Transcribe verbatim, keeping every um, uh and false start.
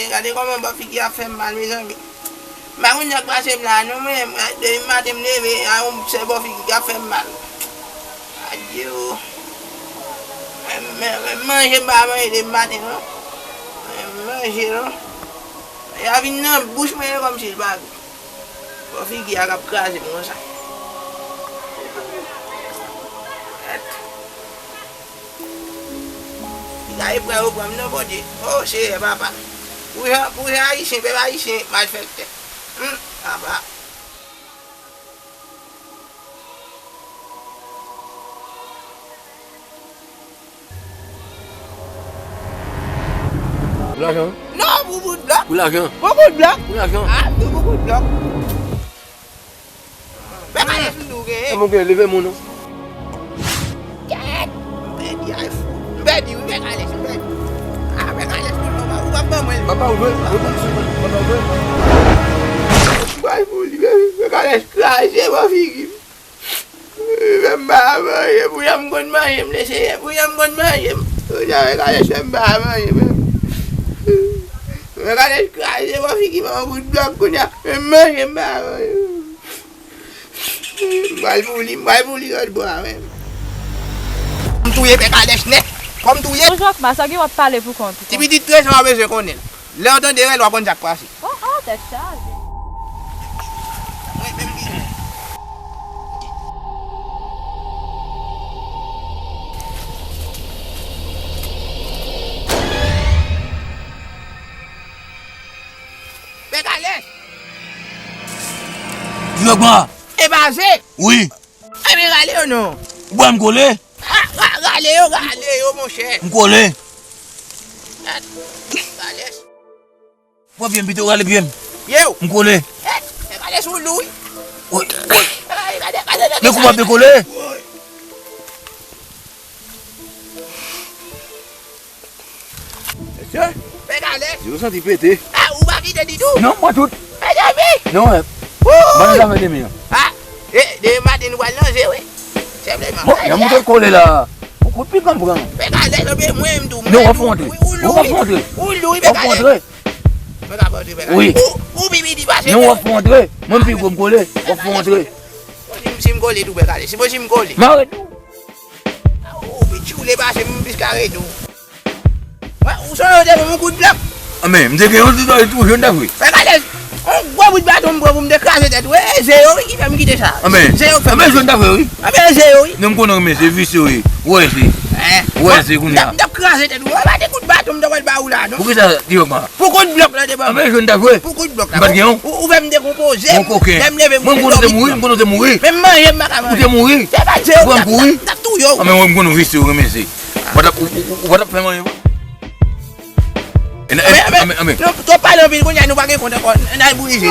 Gade kòman bò figi ap fè m mal, mezanmi. M pa konn sa k pase m la, non, men, depi maten m leve, a yon sèl bò figi k ap fè m mal. Adye o. Men, men, men manje m pa manje depi maten, non. Men manje, non. Y a vin nan bouch mwen, e kòmsi l pa vin. Bò figi a k ap kraze m konsa. Gèt. Li ka e prè yo pran m nan, Bondye. O, Seyè, papa. Pou jan, pou jan Ayisyen, pèp Ayisyen, malfèktè. Hum, papa. Pou lajan? Non, pou bout blòk. Pou lajan? Pou bout blòk. Pou lajan? A, pou bout blòk. Pè Kalèch, m di w genyen. Kòman w genyen? Leve moun non. Kèt! M pèdi, ay fou. M pèdi, wi, pè Kalèch, m pèdi. A, pè Kalèch, tout non, ou p ap ban mwen l. Papa, ou jwe, ou jwe, papa, ou jwe. M bay pou li, pè Kalèch kraze bò figi m. Fè m pa manje, pou jan m konn manje m, mesye, pou jan m konn manje m. Kounye a, pè Kalèch fè m pa manje, men. Pè Kalèch kraze bò figi m, yon kout blòk, kounye a, men manje m pa manje. M pral pou li, m pral pou li lòt bò a menm. M touye pè Kalèch nèt. Fò m touye. Bonjou Akma, sa gen w ap pale pou kont ou? Ti pitit trèz an w bezwen konnen l. Lè w tande rèl w ap konn sa k pase. Oh, oh, tèt chaje. Mwen menm ki Pè Kalèch! Di Akma! E pa ze! Wi! Ebyen, rale yo non. Ou pa m kole? Ah, ra-, rale yo, rale yo, monchè. M kole. Rale. Pran pye m pito, rale pye m. Pye w? M kole. Eh, rale sou lou, wi. Wi. Rale, rale, rale, rale. Men kou m ap dekole. Mesye, pè Kalèch. Yo santi pete. Ah, ou pa kite ditou? Non, mwen tout. Mezanmi! Non, eh. Wouy! Ban nou zafè demi an. Ah, eh, demen maten nou pral nan je, wi. Senpleman. Bon, y a mouton kole la. Ou kout pikan pran. Pè Kalèch, oubyen mwen menm tou. Non, w ap fè antre. Ou lou, wi. Ou lou, wi, pè Kalèch. Mwen ka fè antre, pè Kalèch. Wi. Ou, ou pi piti pase mwen. Non, w ap fè antre. Mwen pi gwo m kole. W ap fè antre. Si m, si m kole tou, pè Kalèch. Si mwen, si m kole. Mare tou. Ou pi tchoule pase m, m plis kare tou. Wè, ou sonje w te ban m yon kout blòk? Anben, m te gen yon ti zòrèy tou jòn ta vre. Pè Kalèch, yon gwo bout baton m pran pou m te kraze tèt ou. E ze yo wi ki fè m kite sa. Anben, ze yo k fè m. Anben, jòn ta vre wi. Anben, ze yo wi. Non, m konnen w, men se visye wi. Ou wè se. Ou wè se kounye a. M t ap kraze tèt ou. Wè, pa te kout baton m te pral ba ou la, non. Poukisa, di yo kòman? Pou kout blòk la te ban m. Anben, jòn ta vre. Pou kout blòk la. M pa t gen yon. Ou, ou fè m dekonpoze. Bon koken. Lè m leve m te dòmi. Mwen m konnen w te mouri, m konnen w te mouri. Men m manje m pa ka manje. Ou te mouri. Se pa ze yo, m t ap, m t ap touye w. Anben, mwen m konnen w visye w renmen se. Ou pa t ap, ou, ou, ou pa t ap fè m anyen vre. Anben, anben, anben, anben. Non, twòp pale anpil, kounye a nou pa gen kont ankò. N al bouyi je.